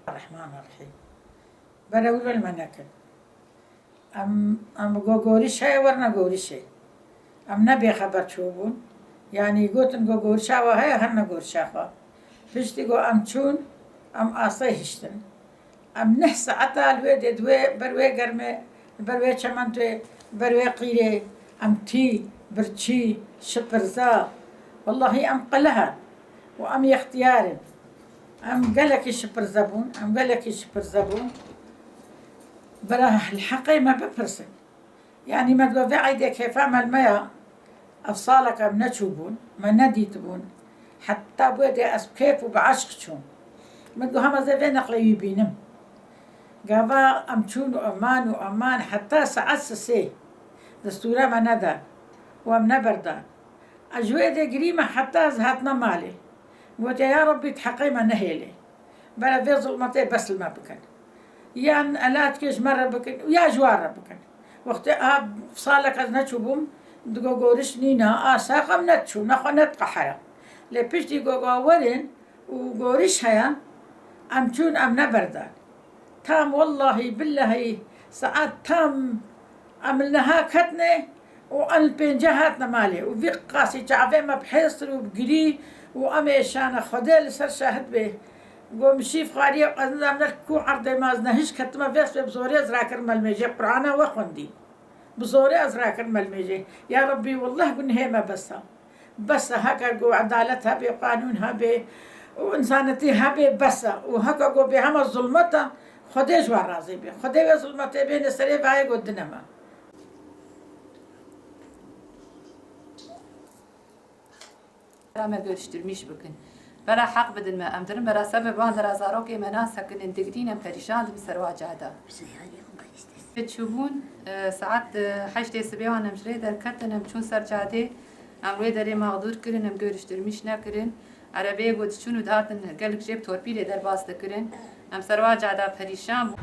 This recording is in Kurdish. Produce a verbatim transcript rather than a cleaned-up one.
Rehman Rehîm. Bere wilo li me nekin. Em, em go gorîş heye, werine gorîşê. Em ne bêxeber çûbûn. Yanî gotin go gorîşa we heye, herine gorîşa xwe. Piştî go em çûn, em asê hiştin. Em neh saeta li wê dê di wê, ber wê germê, ber wê çementoyê, ber wê qîrê, em tî, birçî, şipirza. Wellahî em qelih in û em yextiyar in. Em gelekî şipirze bûn, em gelekî şipirze bûn. Bira li heqê me bipirsin. Yanî me digot vê eydê kêfa me li me ya, ev salek em neçûbûn, me nedîtibûn. Heta bu dê ez bi kêf û bi eşq çûm. Min digot hema zê vê neqlê wî bînim. Gava em çûn û eman û eman heta saet sisê. Destûra me nedan û em neberdan. Ez ji wê dê girîme heta ez hatime malê. Gotiye, ya Rebbî, di heqê me nehêlê. Bere vê zulmetê bes li me bikin. Yan elatkê ji me re bikin û ya ji wan re bikin. Wextê a salek ez neçûbûm, digo gorîş nîne, a sax em nediçû, nexwe nediqehera. Lê piştî go, go werin û gorîş heye, em çûn, em neberdan. Tam wellahî billehî saet tam em li niha ketine û em li pênce hatine malê û vî qasî çavê me bi hêstir û bi girî û em êşane Xwedê li ser şahid bê. Go min şîv xwariye, ez nizam ne li ku erdê me, ez nehişk ketime vê sibê bi zorê ez rakirime li mêjê, Qur'ana we xwendî. Bi zorê ez rakirime li mêjê. Ya Rebbî, wellah gunehê me bes e. Bes e, heke ku edalet hebe, qanûn hebe û însanetî hebe, bes e. Û heke ku bê hema zulmet e, Xwedê ji wan razî be. Xwedê wê zulmetê bêne serê vayê ku dine me. Bera me görüştürmüş bikin. Bera heq bidin me. Em dirin bera sebeb wan dera zarokê me nasekinin, digdîn em perîşan dibin ser wa cada. Çûbûn, e, saet, e, heştê sibê wan em ji rê derketin, em çûn ser cadê, em wê derê mexdûr kirin, em görüştürmüş nekirin. Erebeyê ku diçûn û dihatin gelek jê bi torpîlê derbas dikirin. Em ser wa cada perîşan bûn.